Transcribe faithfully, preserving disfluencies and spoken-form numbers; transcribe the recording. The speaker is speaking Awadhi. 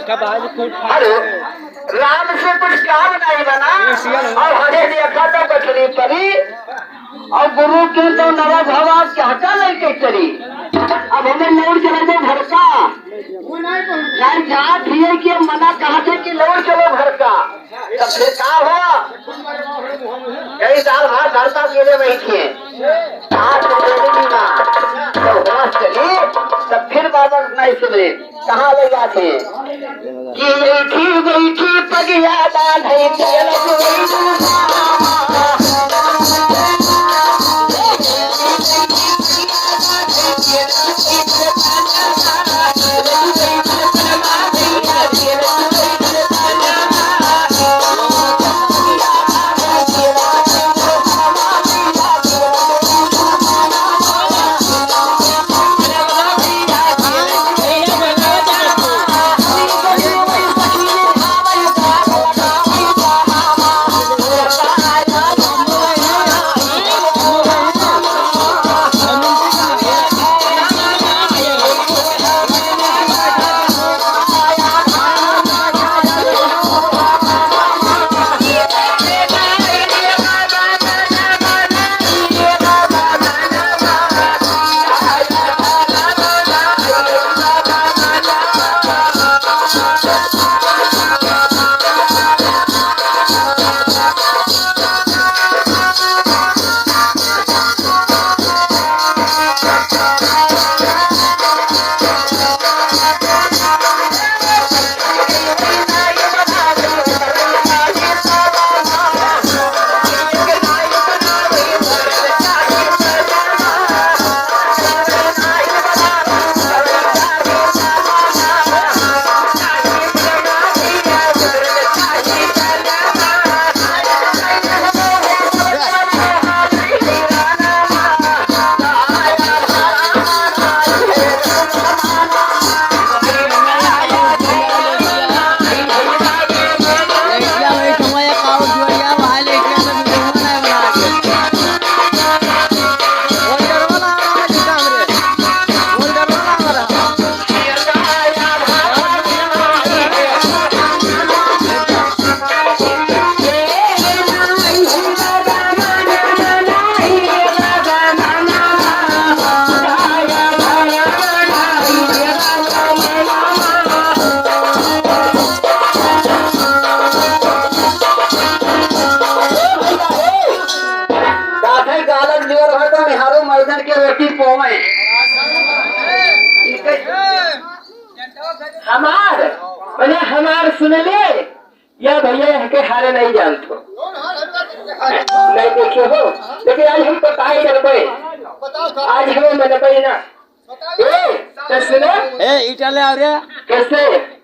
हेलो, राम से कुछ काम नहीं बना। और हरे देखा तो कचरी परी, और गुरु के तो नवा भवा चाहता नहीं के चली। अब हमें लौट चले जाए घर का। यार, जात ही है कि मना कहा थे कि लौट चलो घर का। तब फिर का हो? कई साल बाद घर का अकेले बैठी है। आज तो बोलेगी ना, तो होश चली, तब फिर बाबा नहीं सुने। कहाँ ले जाते हैं? कि बैठी बैठी पगिया बांधे तेल। गाधे गालक जोर है तो निहारो मैदान के रोटी पोवे। हमार, मैंने हमार सुन ले, या भैया यहाँ के हारे नहीं जानतो। नहीं देखे हो, लेकिन आज हम बताए करबे। आज हमें मनबे ना। ए, तो सुनो। ए, ईटा ले आओ रे। कैसे?